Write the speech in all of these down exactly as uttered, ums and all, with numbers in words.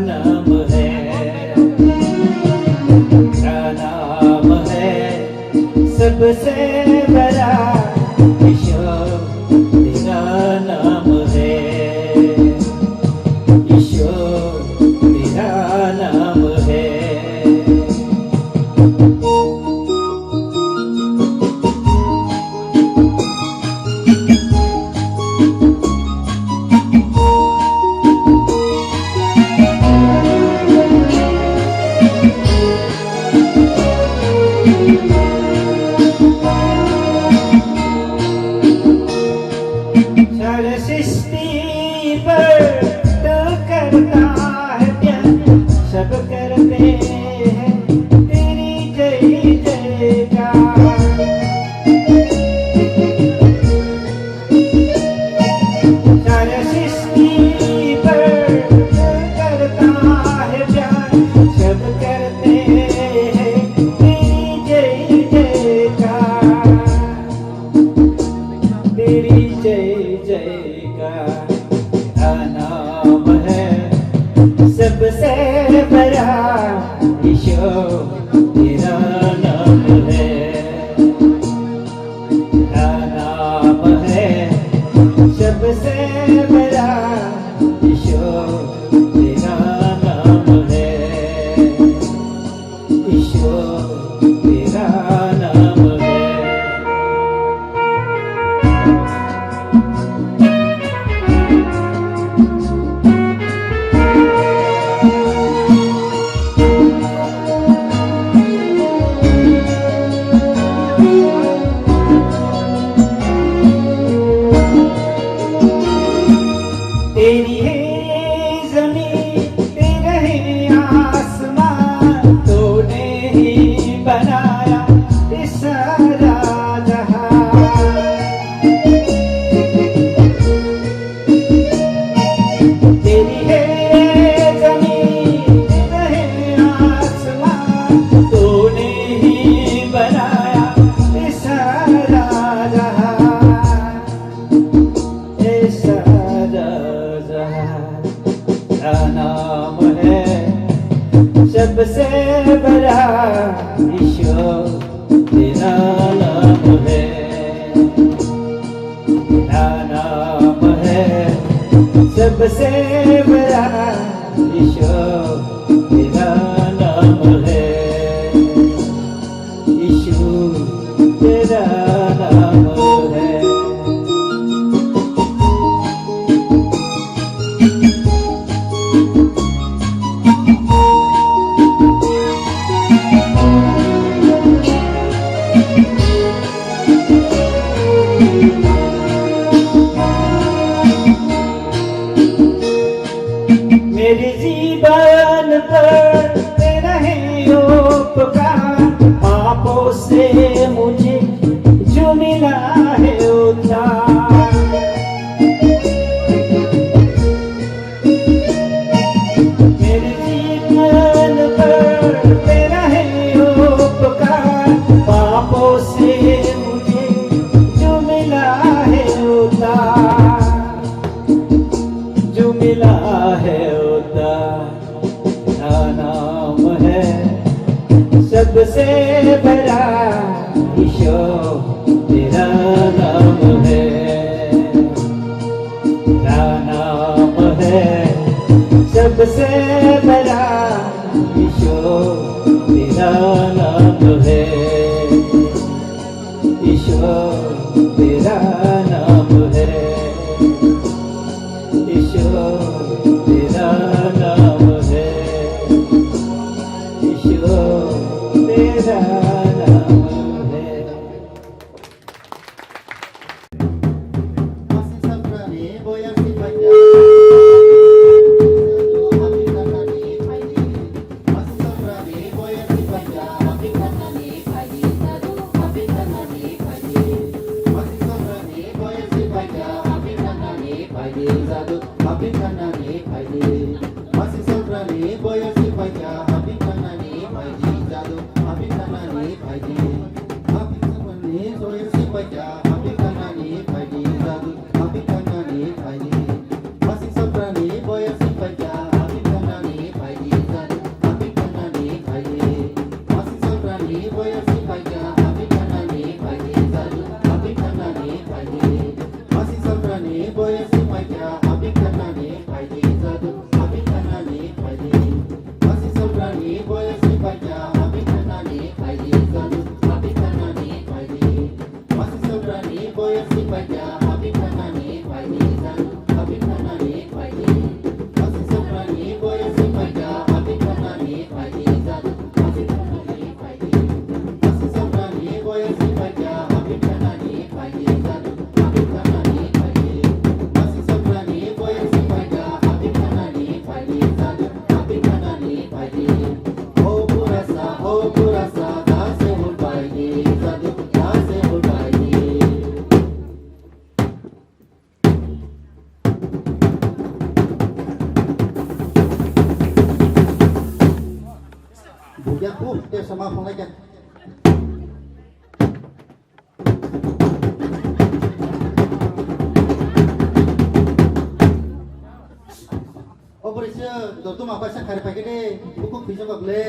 नाम है, तेरा नाम है सबसे बड़ा, यीशु तेरा नाम है, यीशु तेरा नाम है। सारे सृष्टि पर तू करता है प्यार, सब करते हैं तेरी जय जयकार। सारे सृष्टि पर करता है प्यार, सब करते हैं तेरी जय जयकार, तेरी जय जयकार। तेरा नाम है सबसे बड़ा, यीशु तेरा नाम है। तेरा नाम है सबसे बड़ा, यीशु तेरा नाम है, यीशु तेरा नाम है। तेरी है जमीन, तेरा है आसमान, तूने ही बनाया ये सारा जहां। तेरी है जमीन, तेरा है आसमान, तूने ही बनाया ये सारा जहां, ये सारा जहां। तेरा नाम है सबसे बड़ा, यीशु तेरा नाम है। तेरा नाम है सबसे बड़ा, यीशु तेरा नाम है, यीशु तेरा नाम है। मेरे जीवन पर तेरा है उपकार, पापों से मुझे जो मिला है उद्धार। मेरे जीवन पर तेरा है उपकार, पापों से मुझे जो मिला है उद्धार, जो मिला है उद्धार। तेरा नाम है सबसे बड़ा, यीशु तेरा नाम है। तेरा नाम है सबसे बड़ा, यीशु तेरा नाम है, यीशु तेरा नाम है, यीशु तेरा नाम है, यीशु तेरा नाम है। Huh, te sama phone like. Obo risa dotuma paisa khari paikhe de, buku khisa bagle.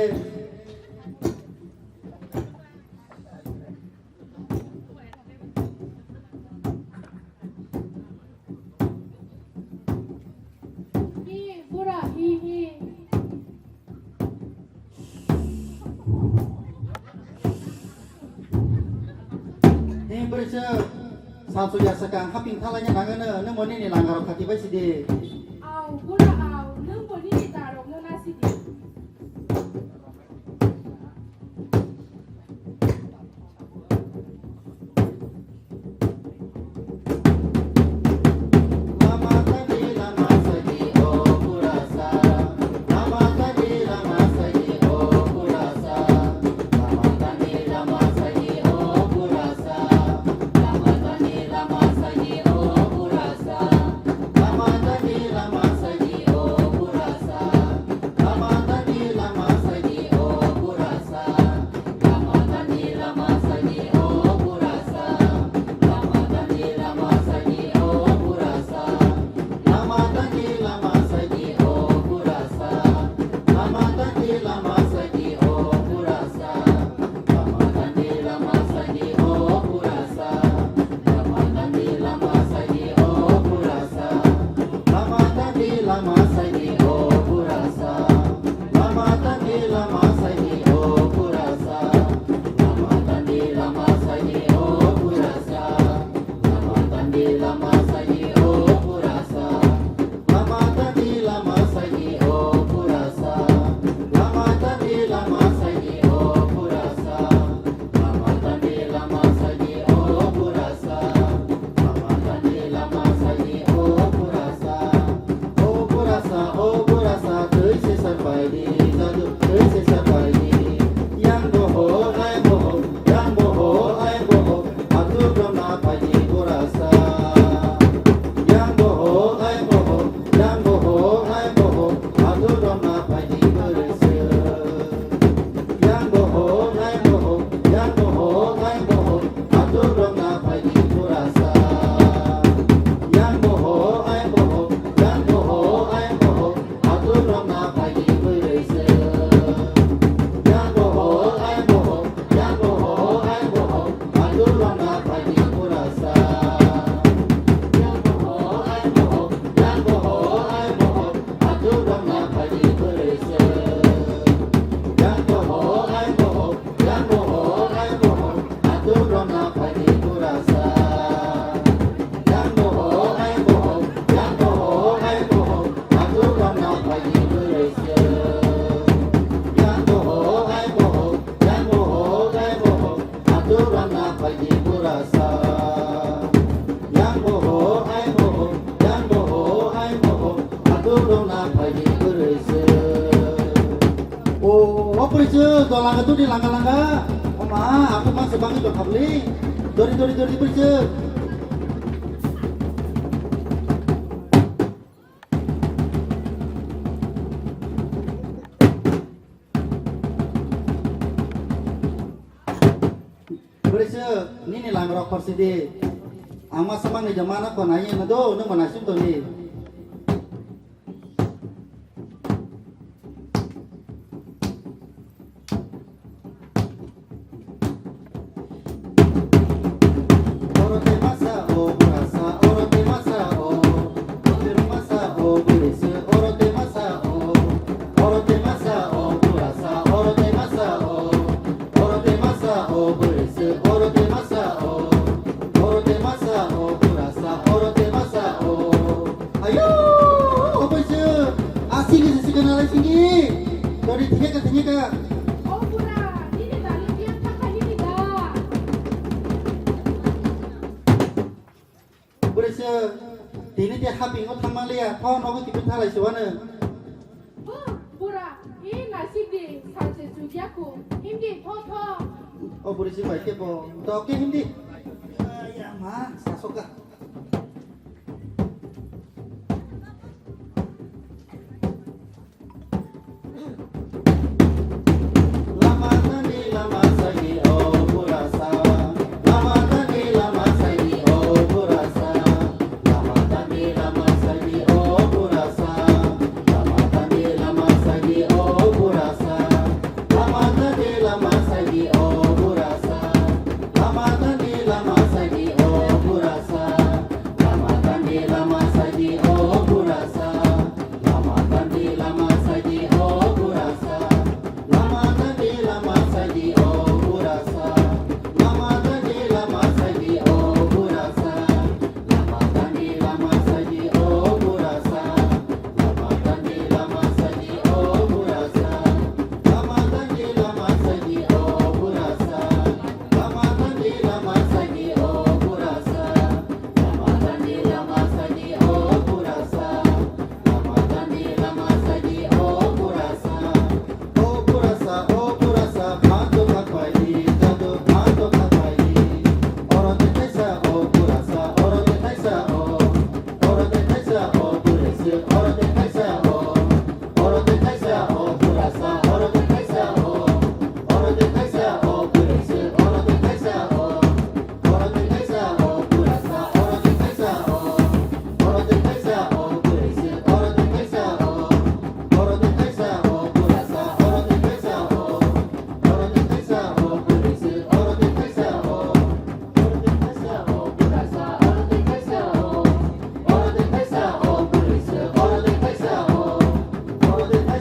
Hi, bura, hi, hi. Hi, bura, sir. Salsu ya sakang, haping thalanya nangana, nang mani ni langaro khati bai sidi. Au, bura, au, nang mani ni darok no nasidi. O, o porisu, do langa tudi langa langa. O ma, aku ma sebang itu kabli. Dori dori dori porisu. Porisu, nini langa rok korsi di. Ang ma sebang ni jamana ko nai na do, nung ma nai sim to ni. Ayo, oboise asini sisi kana lai sini. Dori thike ka thike ka. O bura, nini bali biang thangkha nini da. Oboise tini te haping o thangma liya, thon ogo kipi thalai se wano. O bura, e nasik di, salse sujya ko, hindi tho tho. Oboise bai ke bo, to ke hindi. Ya ma, sasoka. Lama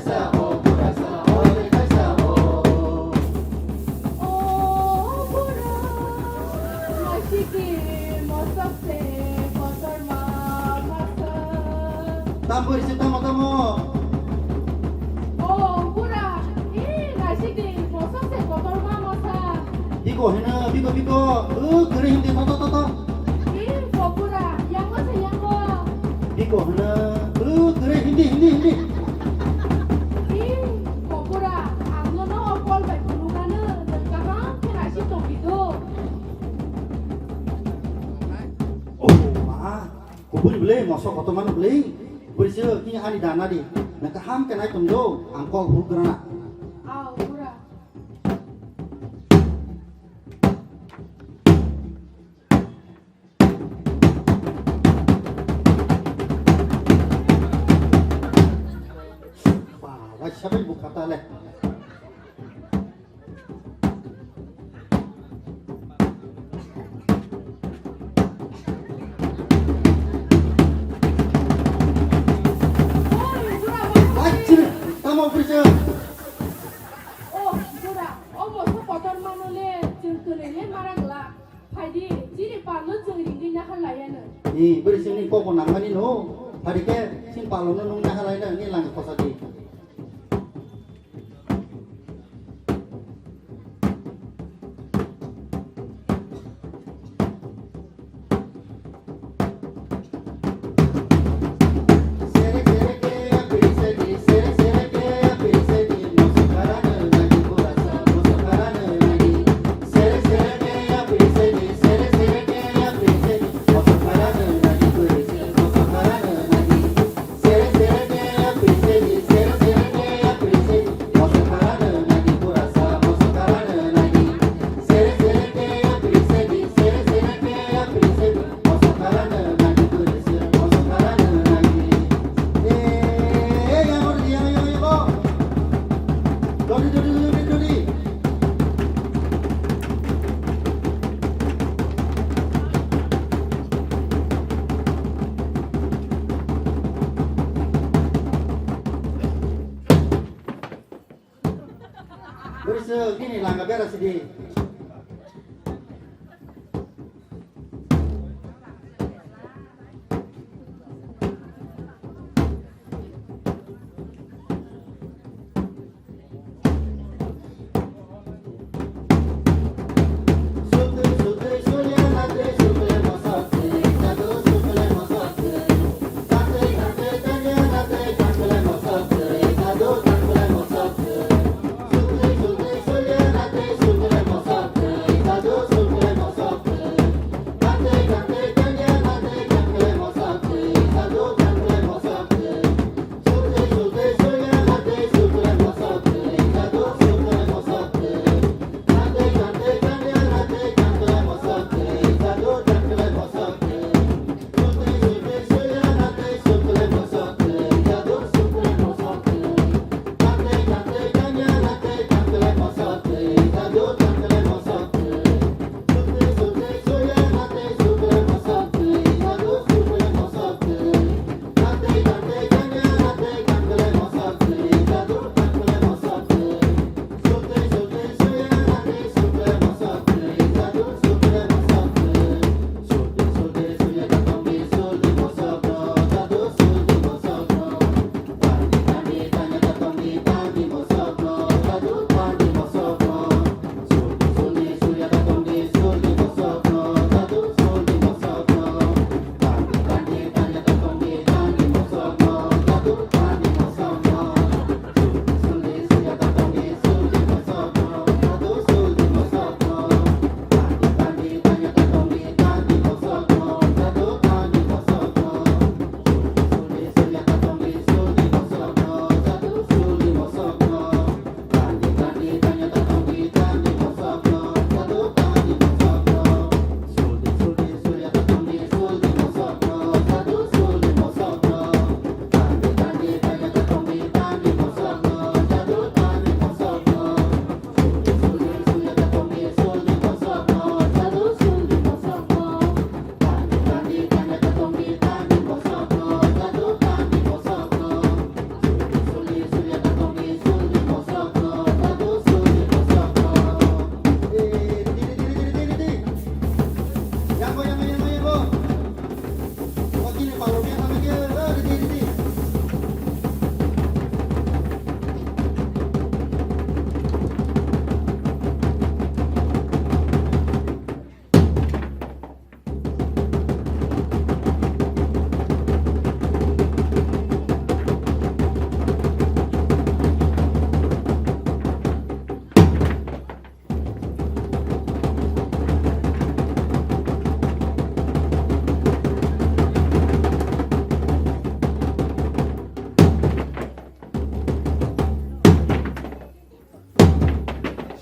O bura, naisiki mosok se kotorma masa. Tam bwrwi se tamo tamo. O bura, e naisiki mosok se kotorma masa. Biko hino, biko, biko. O, kwrwi hindi, to, to, to, to. Ih, kopura, yango se yango. Biko hwno, o, kwrwi hindi, hindi, hindi. Ih, kopura, ang nono o call bai phunuknano, nwng kaham khe naisik tongphi do. O ma, kubui bwlwi, mosok kotorma no bwlwi. Bwrwi se, kini ani dana di. Nwng kaham khe nai tong do, ang call phunuk rana. Ao, pura. Ba, waisa bai bukha ta le. Oi, jura, oi, oi. Achhe, tamo office. Oh, jura, omo so kotor mano le, chwng kwlwi le marang la. Phaidi, chini palno chwng ringwi naharlaiya no. Ni, bwrwi chwngni kokbo nangmani no. Phaidi khe, chini palno nwng naharlai no, ni lang khosa di. Bwrwi se bini langa bera sidi.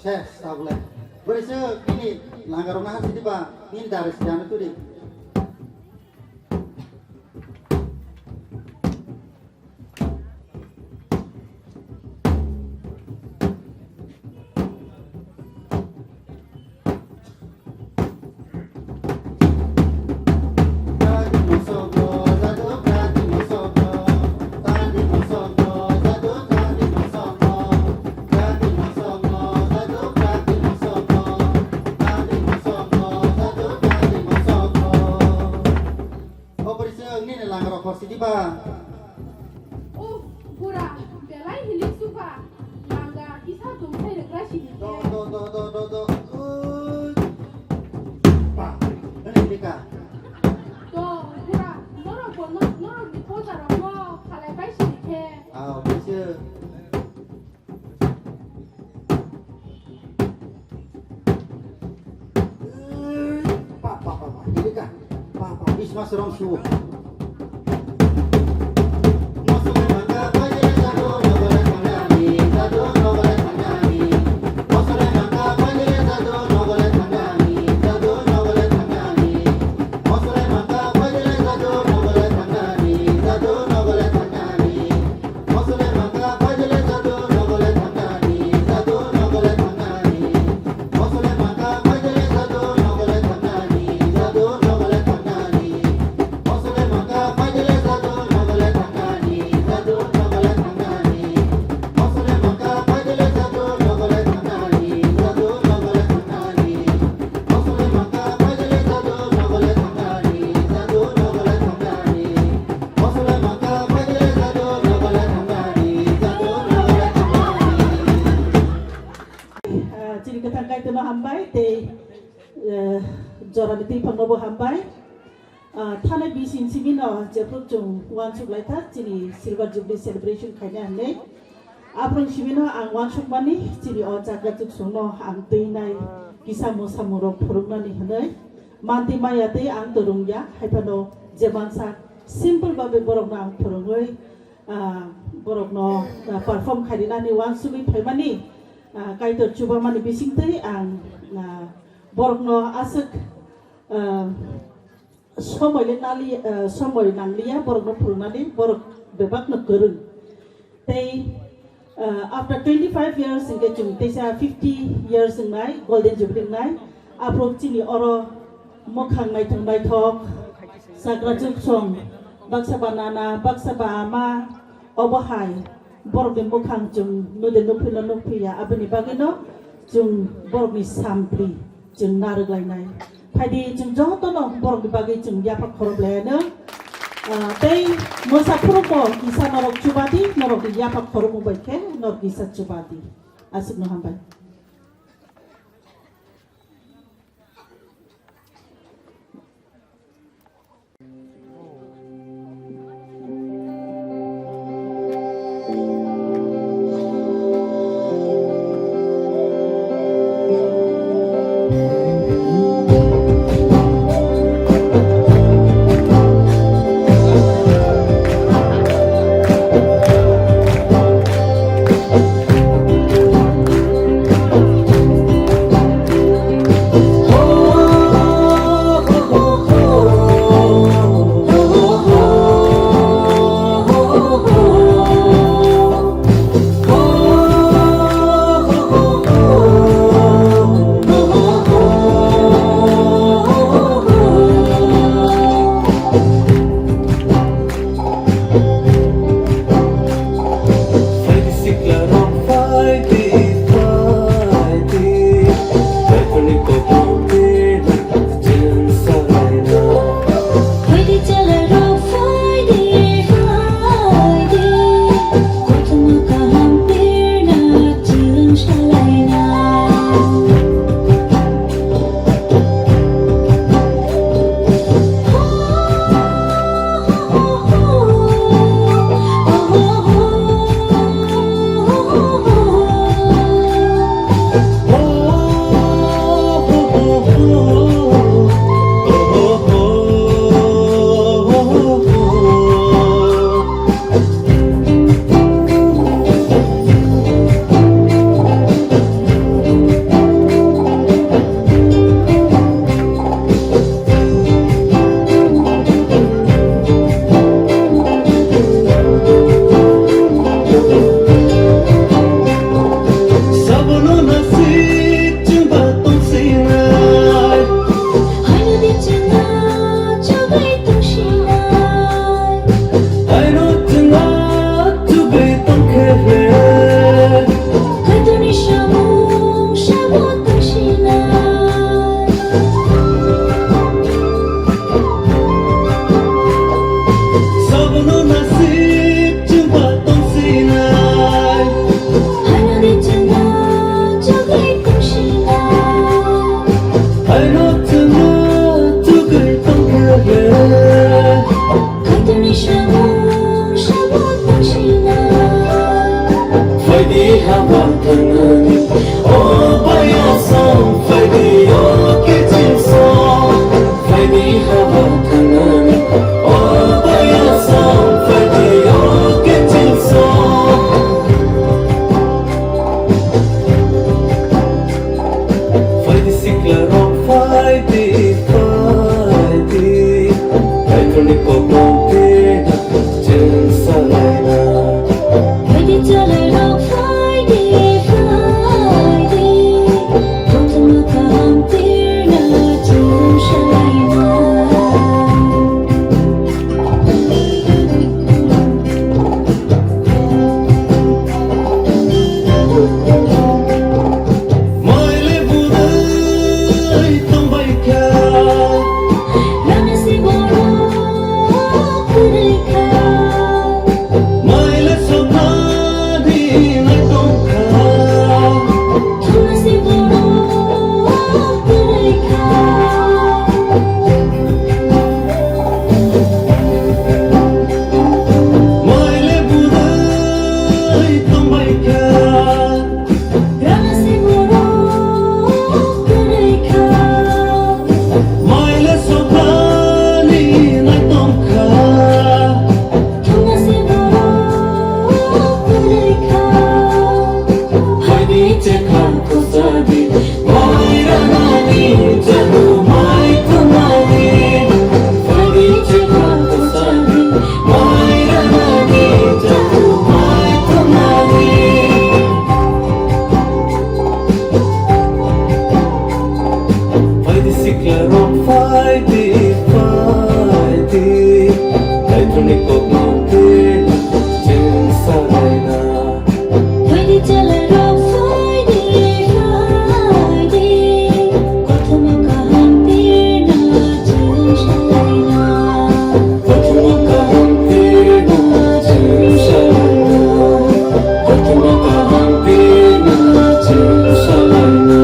Eh, sabulai. Bwrwi se nini langarokno hasi diba, nini dari se ano turi. Operasi nini langarok khorsi diba? Uff, bura, belai hilik suka. Langa kisa tongthai rwkra sini. Do, do, do, do, do, do. Ui. Ba, hwnwi hwnwi ka. Do, bura, norok bo no-, norok ni poja rok no khalai pai sini khe. Ah, operasi. Pa, pa, pa, pa. Ini kah? Pa, pa. Is mas rong siwo. Ah, chini kwthang Kaitorno hambai tei, eh, jorani twiphangnobo hambai. Ah, thanai bising simi no jephru chwng uansuk lai thak chini Silver Jubilee celebration khaina hinwi. Aphuru simi no ang uansukmani chini o chakrachuksongno ang twinai kisa mwsamung rok phwrwngnani hinwi. Manti maya tei ang to rwngya, hai phano je mansa simple babe borokno ang phwrwngwi, ah, borokno, ah, perform khainani uansugwi phaimani, ah, Kaitor chubamani bisingtwi ang, ah, borokno aswk, ah, somoi le nali, ah, somoi nangliya borokno phwrwngnani, borok bebakno kwrwng. Tei, ah, after twenty five years hwnkhe chwng teisa fifty years wngnai, Golden Jubilee wngnai. Aphuru chini oro mwkhang naithok naithok, chakrachuksong, baksa ba nana, baksa ba ama, obo hai borokni mwkhang chwng nudi nukphino nukphiya, aboni bagwino chwng borokni sampli chwng narwk lainai. Phaidi chwng jotono borokni bagwi chwng yapha khorok laiano. Ah, tei mwsa phuru bo kisa norok chubadi, norokni yapha khorokmung bai khe norok kisa chubadi. Aswkno hambai. Haba thangnani, o baya song, phaidi o kiching song, phaidi haba thangnani, o baya song, phaidi o kiching song. Phaidi sikla rok, phaidi, phaidi, phaidi ni kokong te na cheng salaina. Phaidi chalai rok, phaidi, phaidi, kothoma kaham tirna cheng salaina. Maile budai tongbai kha. Rana si borok kwrwi kha. Maile sokna di nai tong kha. Thuna si borok kwrwi kha. Maile budai tongbai kha. Rana si borok kwrwi kha. Maile sokani nai tong kha. Thungna si borok kwrwi kha. Phaidi chekha khosadi, mai ranani jadu mai thumani. Phaidi chekha khosadi, mai ranani jadu mai thumani. Phaidi sikla rok, phaidi, phaidi, phaidi ni kok mangte cheng salaina. Phaidi chalai rok, phaidi, phaidi, kothoma kaham tirna cheng salaina. Kothoma kaham tirna cheng salaina. Kothoma kaham tirna cheng salaina.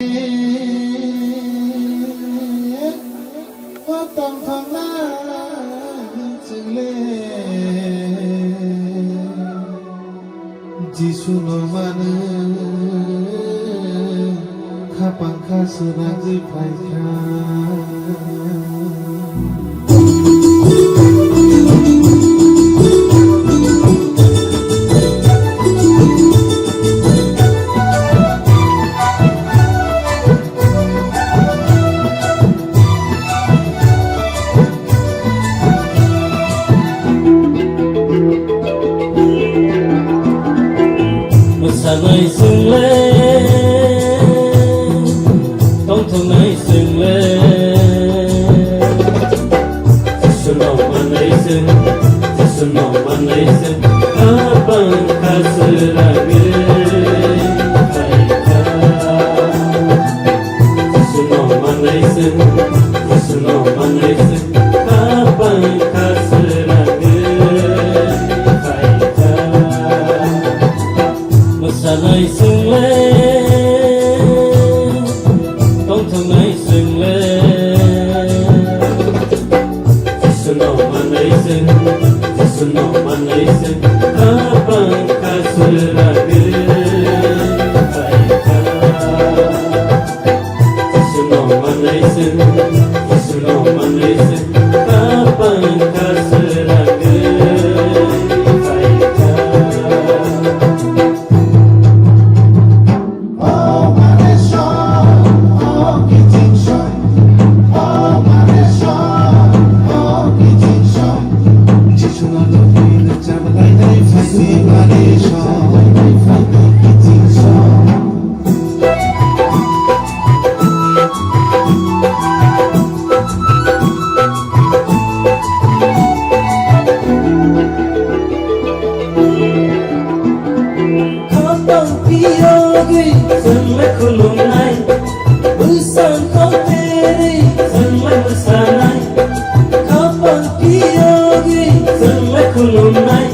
O tongthoknai chwng le Jisu no mano, khapang kha swnamwi phai kha. Mwsanai chwng le, tongthoknai chwng le, Jisu no manai chwng, Jisu no manai chwng, khapang kha swnamwi phai kha. Jisu no manai chwng, Jisu no manai chwng, khapang kha swnamwi phai kha. Mwsanai chwng le, tongthoknai chwng le, Jisu no manai chwng, Jisu no manai chwng, khapang kha swnamwi phai kha. Jisu no manai chwng, Jisu no manai chwng, khapang kha swnamwi phai kha. Khapang phiyogwi chwng le khulumnai, bwsang khok terwi chwng le mwsanai. Khapang phiyogwi chwng le khulumnai,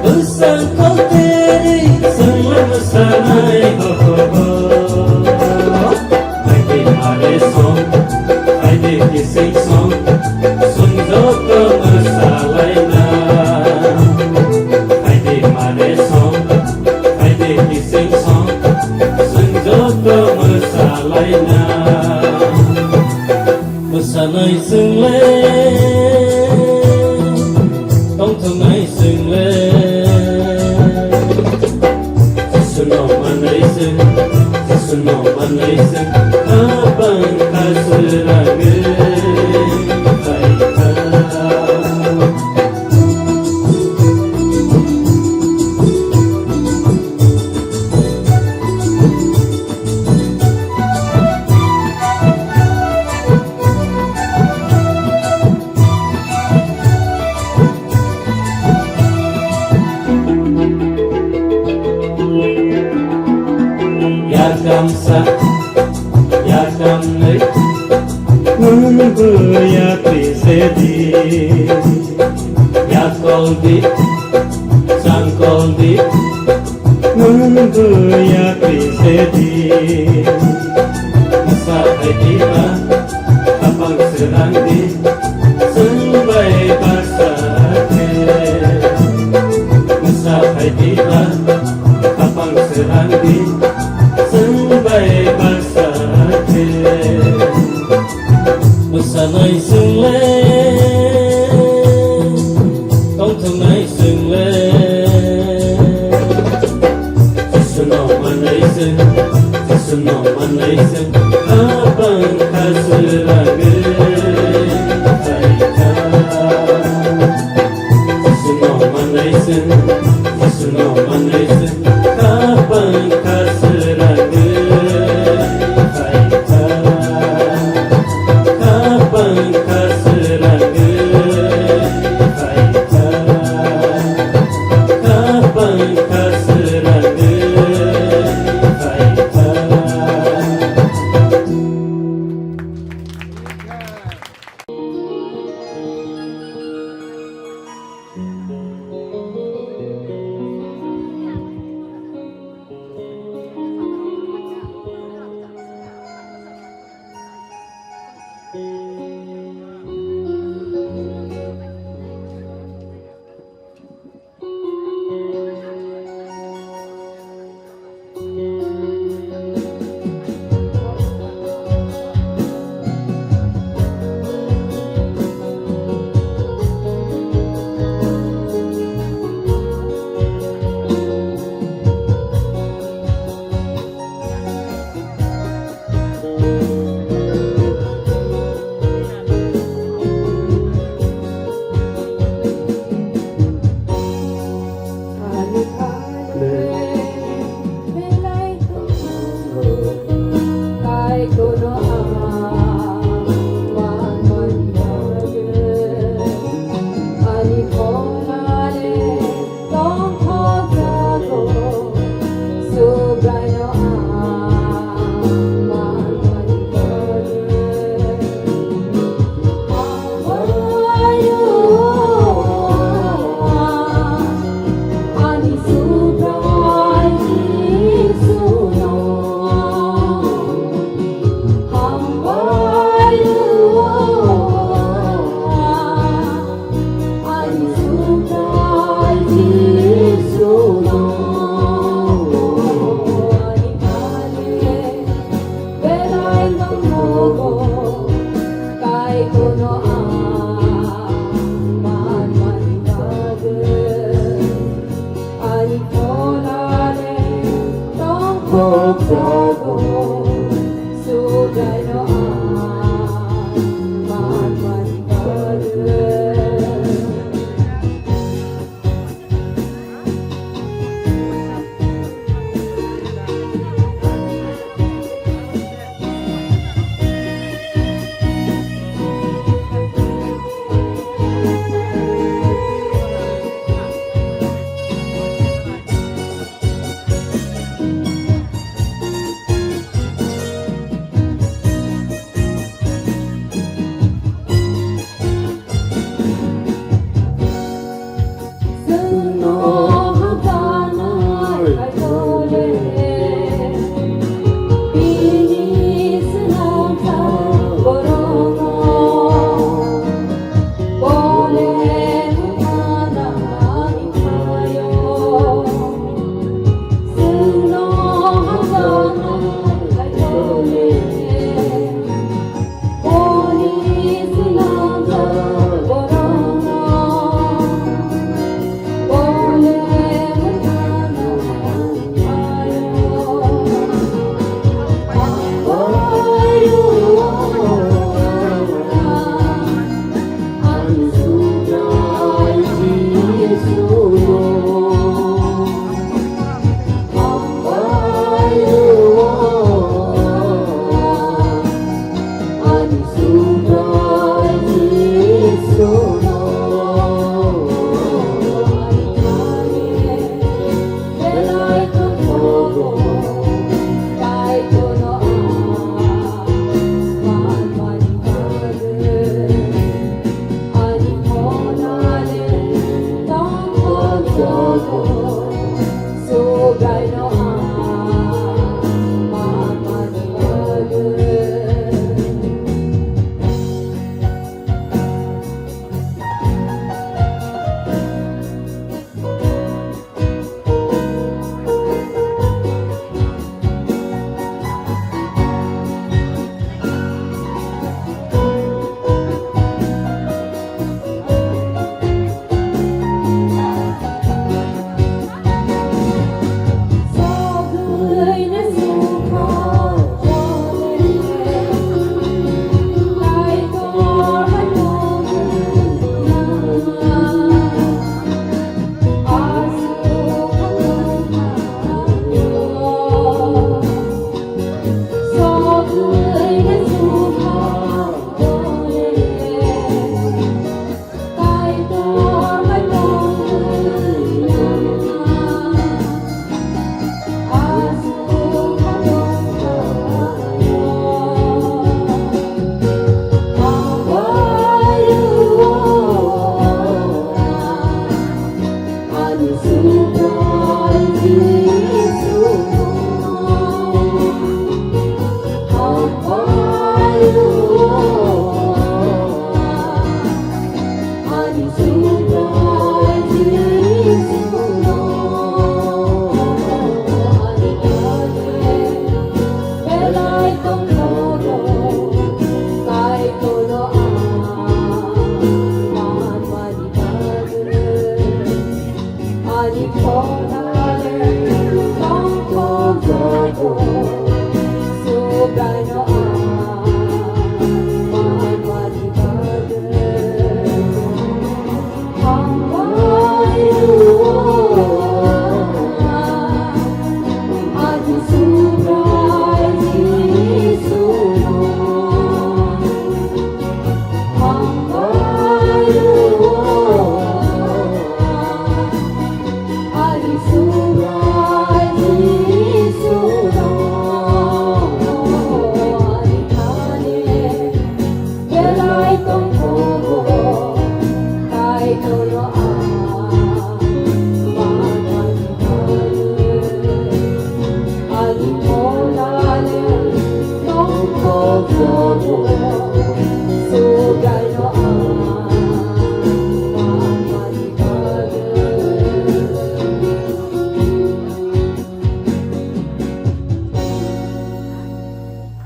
bwsang khok terwi chwng le mwsanai, ho, ho, ho. Phaidi mare song, phaidi kising song, chwng joto mwsalaina. Phaidi mare song, phaidi kising song, chwng joto mwsalaina. Mwsanai chwng le, tongthoknai chwng le. Jisu no manai chwng, Jisu no manai chwng, khapang kha swnamwi phai kha. Yakamsa, yakamnwi, nwng bwya twi se di. Yakoldi, changkoldi, nwng bwya twi se di. Mwsa phaidi ba, khapang swnamdi, chwng bai baksa khe. Mwsa phaidi ba, khapang swnamdi, chwng bai baksa khe. Mwsanai chwng le, tongthoknai chwng le. Jisu no manai chwng, Jisu no manai chwng, khapang kha swnamwi phai kha. Jisu no manai chwng, Jisu no manai chwng, khapang kha swnamwi phai kha. Khapang kha swnamwi phai kha. Khapang kha swnamwi phai kha.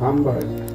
Hambai.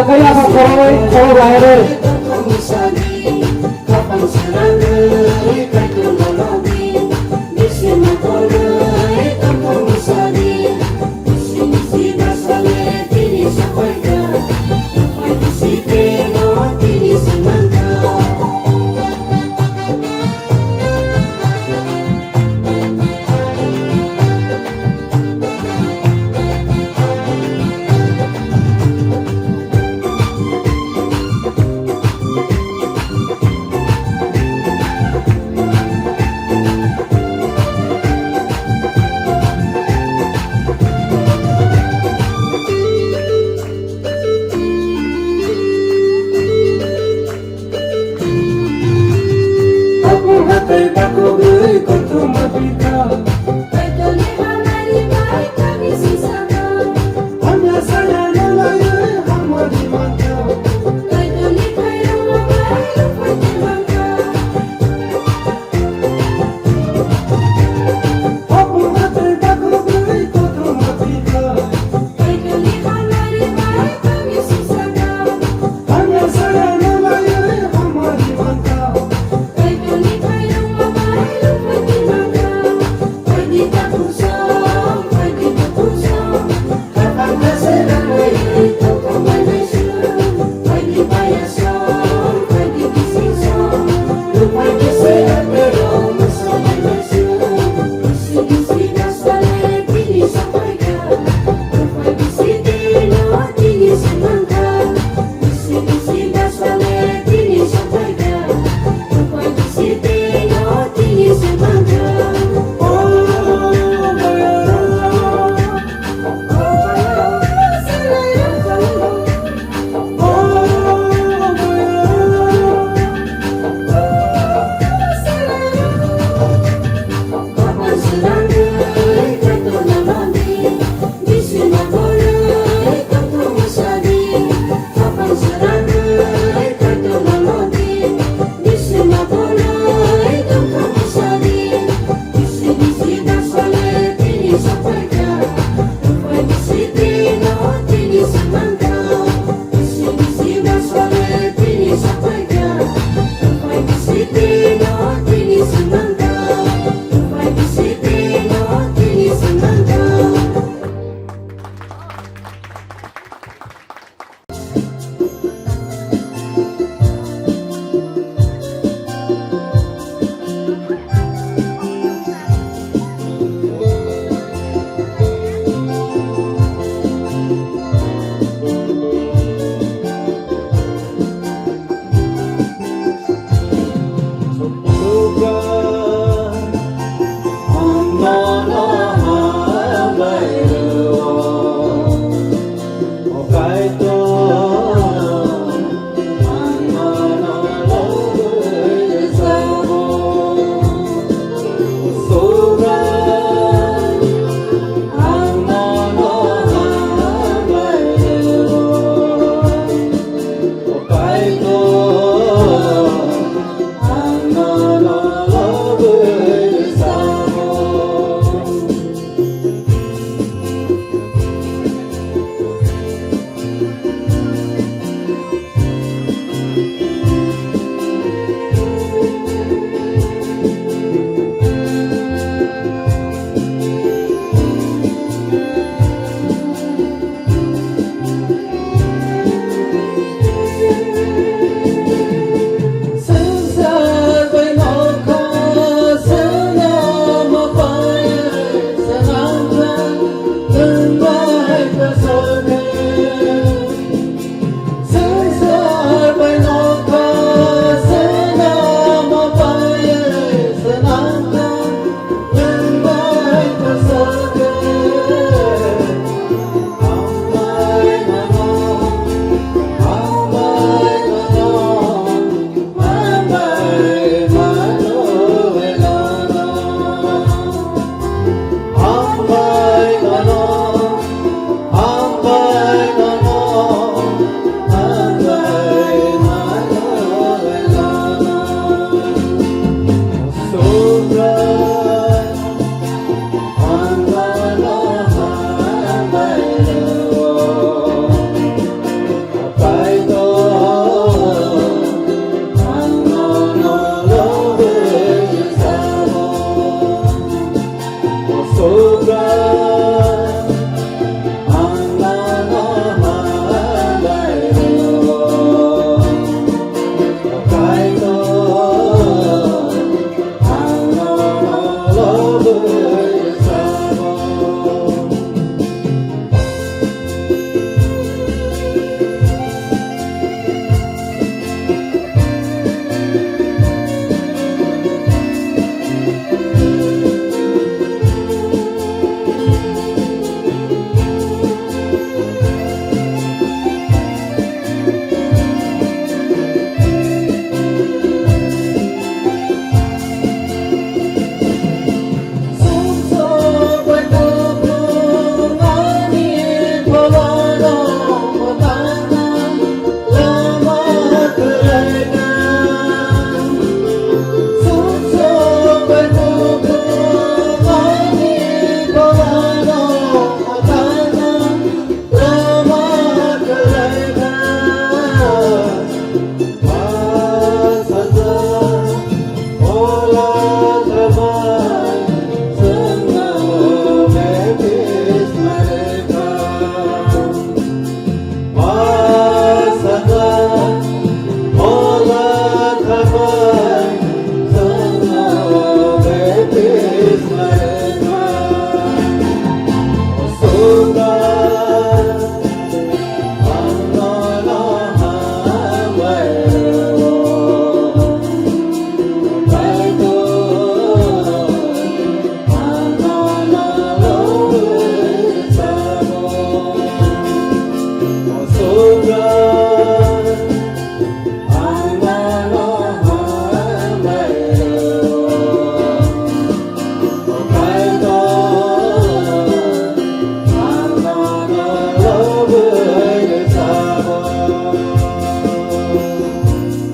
Kaya ba khoroi khorok lai re.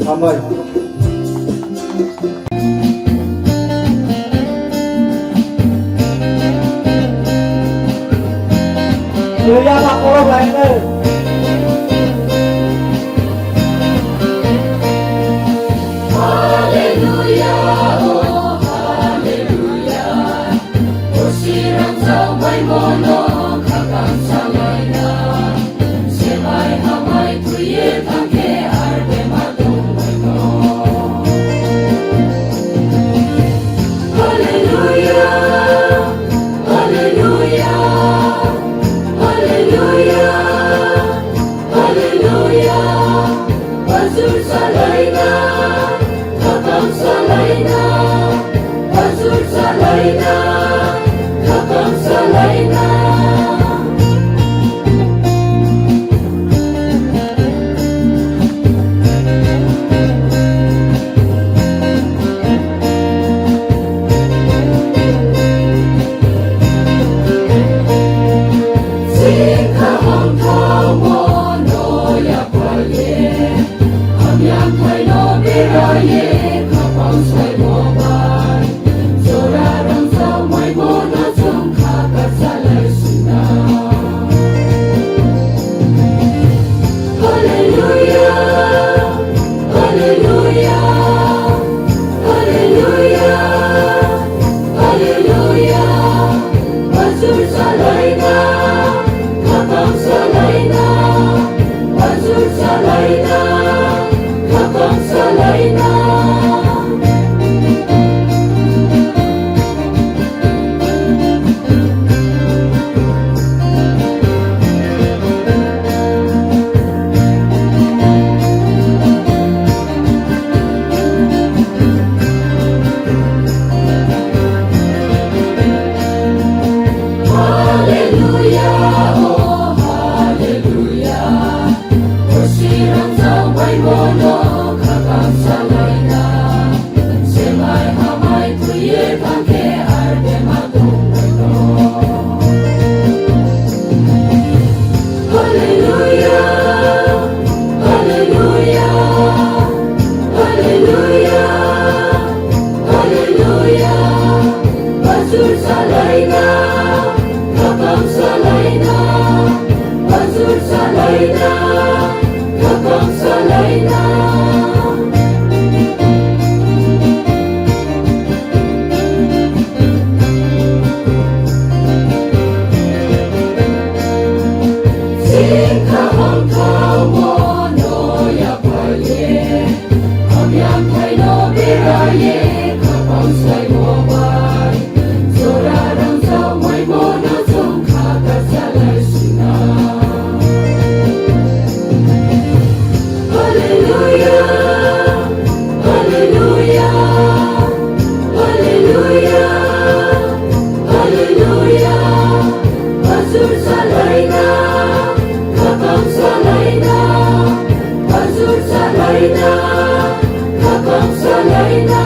Hambai. Hallelujah, ba khorok lainai. Hallelujah, oh, hallelujah. Hallelujah. Hallelujah, hallelujah, hallelujah. Bazur salaina, kakam salaina, bazur salaina, kakam salaina. Hallelujah, hallelujah, hallelujah, hallelujah. Bazur salaina, kakam salaina, bazur salaina, kakam salaina. Hallelujah, oh, hallelujah. Hallelujah, hallelujah, hallelujah, hallelujah. Bazur salaina, kakam salaina, bazur salaina, kakam salaina. Hallelujah, hallelujah, hallelujah, hallelujah. Bazur salaina, kakam salaina, bazur salaina, kakam salaina.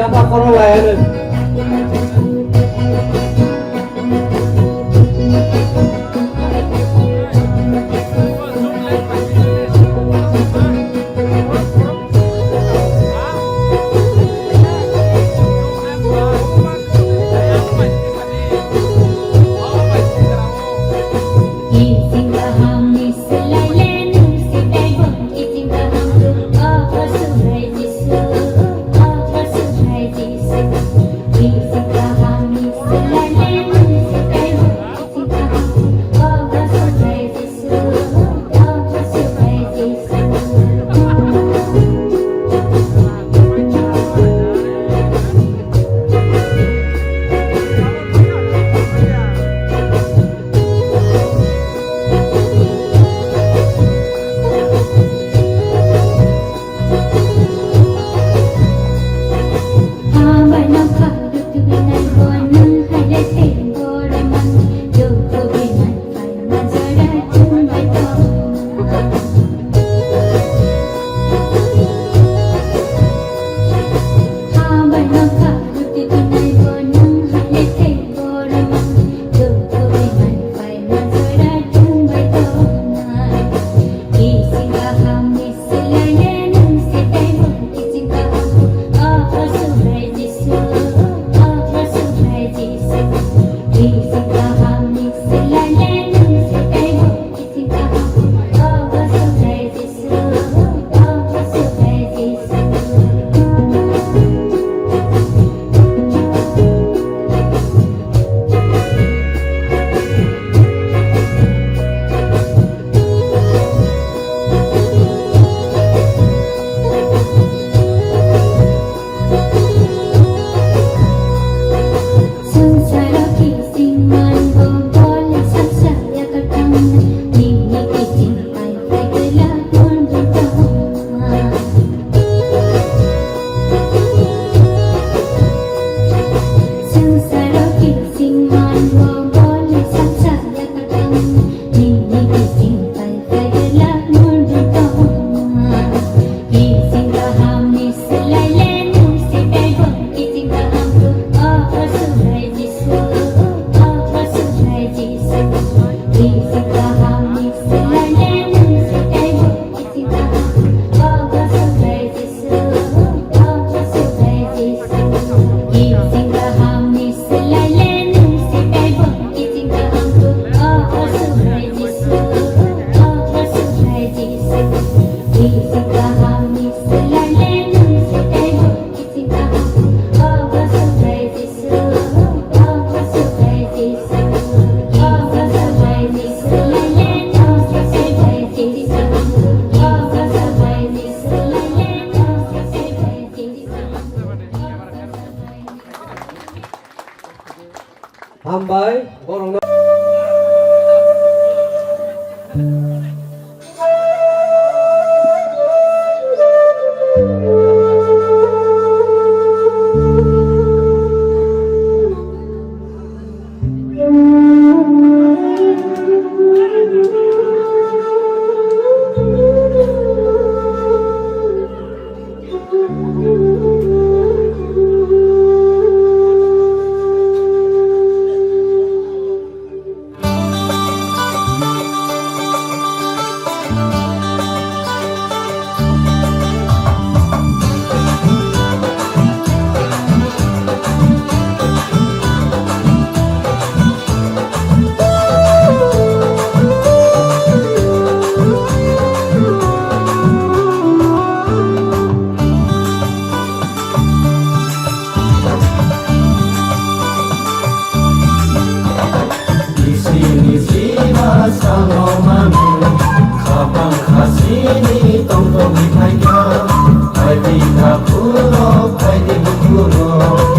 Yapa khoro lai ano. Hambai, borokno. Bisi ni sima salo mani, khapang khasini tongtong ni phaikha, phaidi kha phulo, phaidi bukhulo.